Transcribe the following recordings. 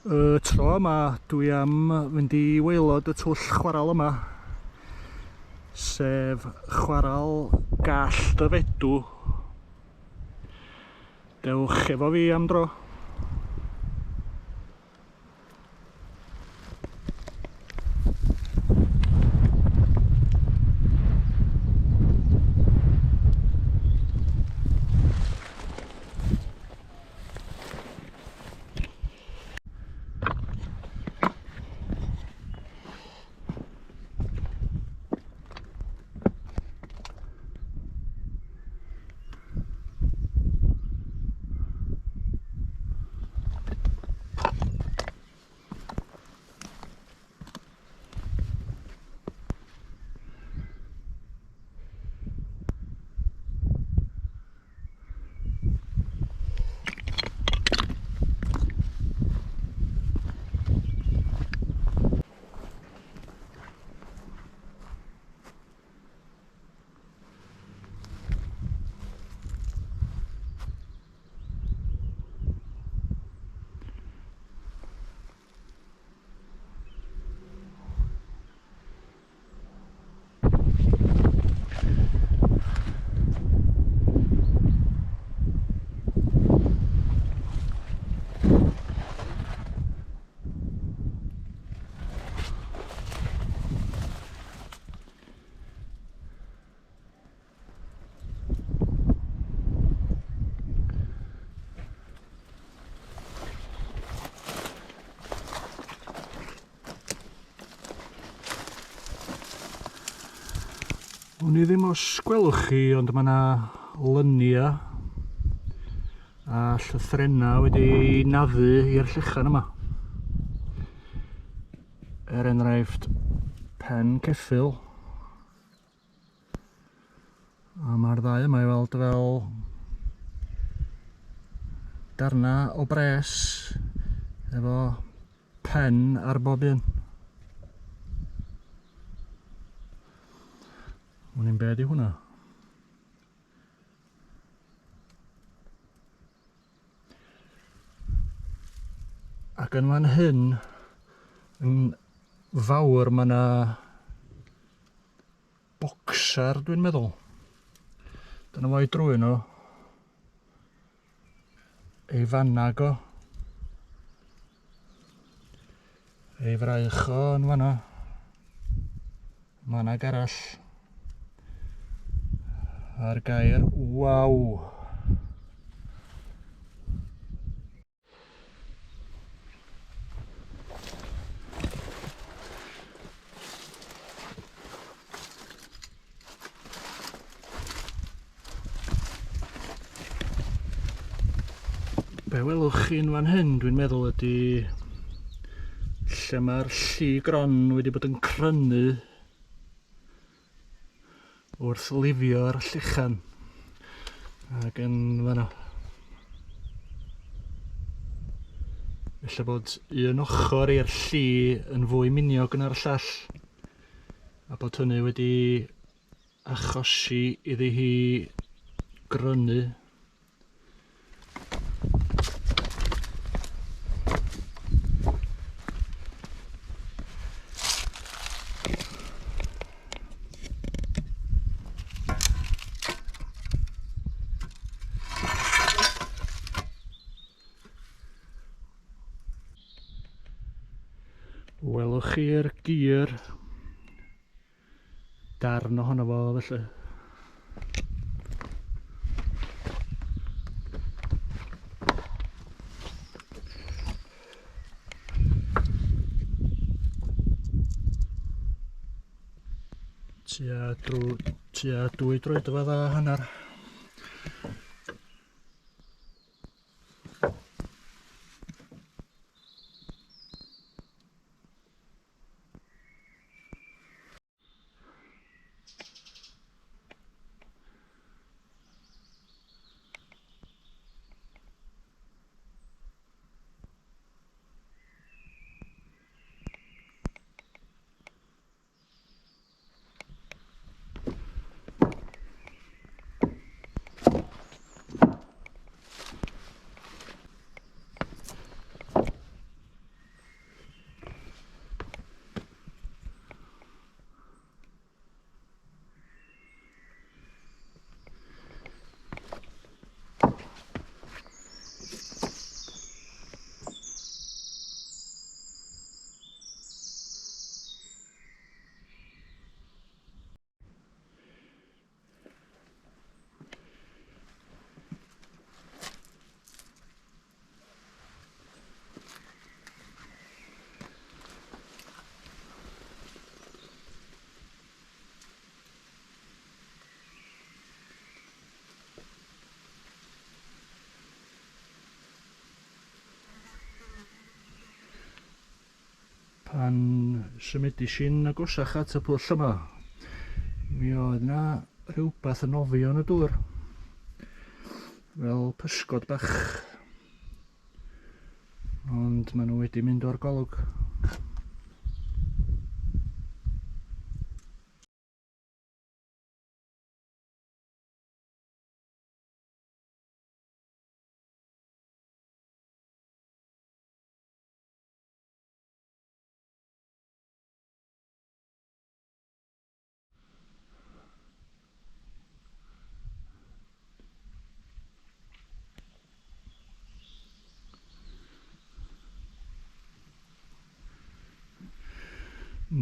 Y tro yma dwi am fynd i waelod y twll chwarel yma, sef chwarel Gallt y Fedw. Dewch efo fi am dro. Wn i ddim os gwelwch chi, ond mae yna lynia a llythrennau wedi naddu i'r llechan yma. Er enghraifft, pen ceffyl. A mae'r ddau yma i weld fel darna o bres efo pen ar bob un. Wn i'n be di hwnna. Ac yn fan hyn, yn fawr, mae yna boxer, dwi'n meddwl. Dyna fo'i drwy nhw. Ei fanag o. Ei fraich o yn fanno. Manag arall. A'r gair waw. Be welwch chi'n fan hyn, dwi'n meddwl, ydy lle mae'r lli gron wedi bod yn crynu wrth lifio'r llechan. Ac yn fanno. Ella bod un ochr i'r lli yn fwy miniog na'r llall. A bod hynny wedi achosi iddi hi grynu. Welwch chi'r gear darn ohono fo felly. Tua, drw, tua dwy droedfedd a hanner. Symudis i'n agosach at y pwll yma, mi oedd 'na rhywbeth yn nofio yn y dŵr. Fel pysgod bach. Ond maen nhw wedi mynd o'r golwg.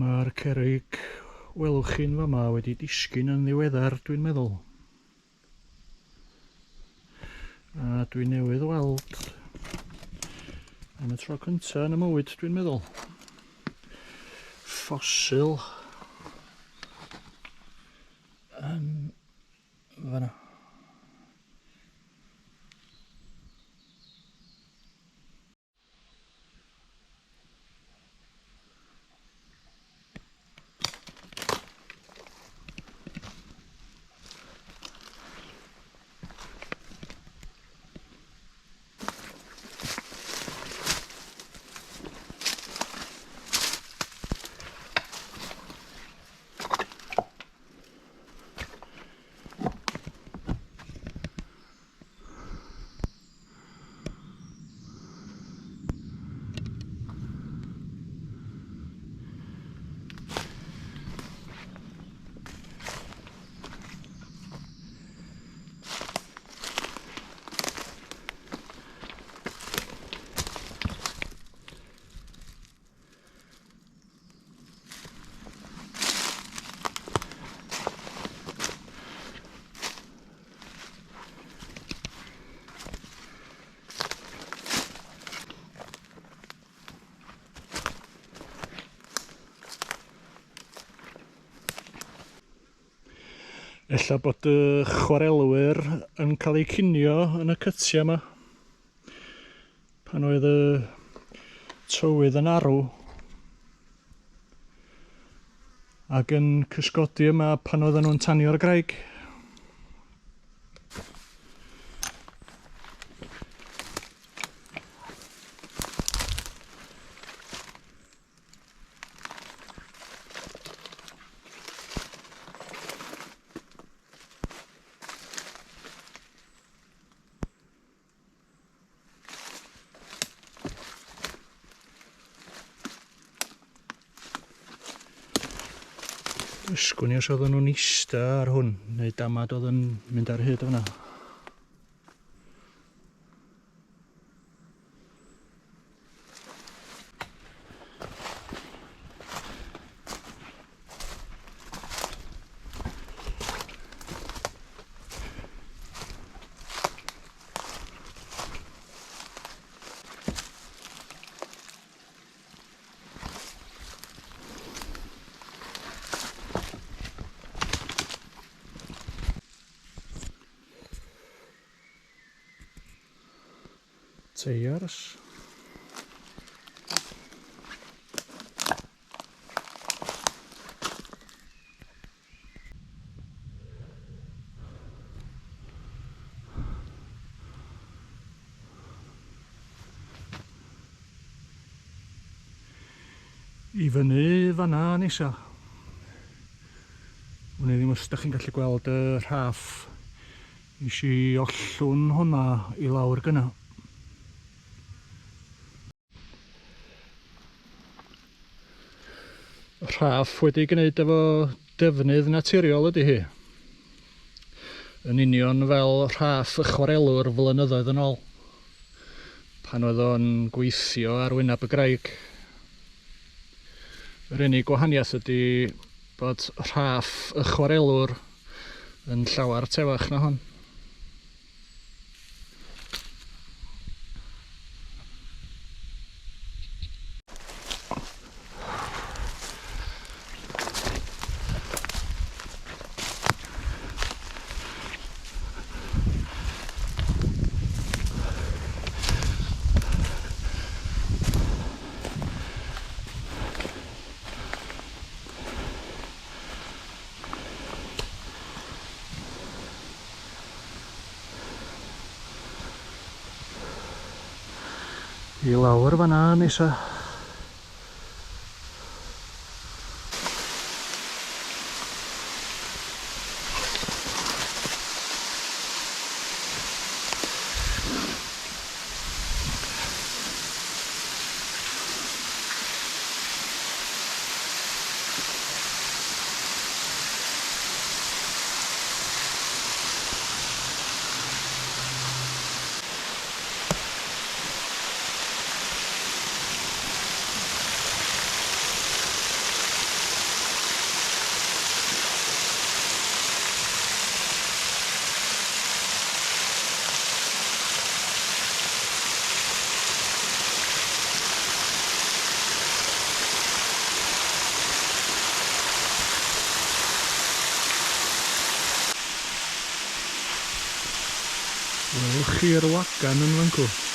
Mae'r cerrig welwch chi'n fama wedi disgyn yn ddiweddar, dwi'n meddwl. A dwi newydd weld am y tro cyntaf yn y mywyd, dwi'n meddwl, ffosil yn fanna. Ella bod y chwarelwyr yn cael eu cinio yn y cytiau yma pan oedd y tywydd yn arw ac yn cysgodi yma pan oedden nhw'n tanio'r graig. Ysgwn i os oedden nhw'n ista ar hwn, neu damad oedd yn mynd ar hyd o'na. Teiars. I fyny fanna nesa. Wn i ddim os ydych chi'n gallu gweld y rhaff. Nes i ollwng hwnna i lawr gyna. Rhaff wedi gwneud efo defnydd naturiol ydy hi. Yn union fel rhaff y chwarelwr flynyddoedd yn ôl, pan oedd o'n gweithio ar wyneb y graig. Yr unig gwahaniaeth ydy bod rhaff y chwarelwr yn llawer tewach na hon. I lawr fan'na nesa. Welwch chi'r wagan yn fan 'cw?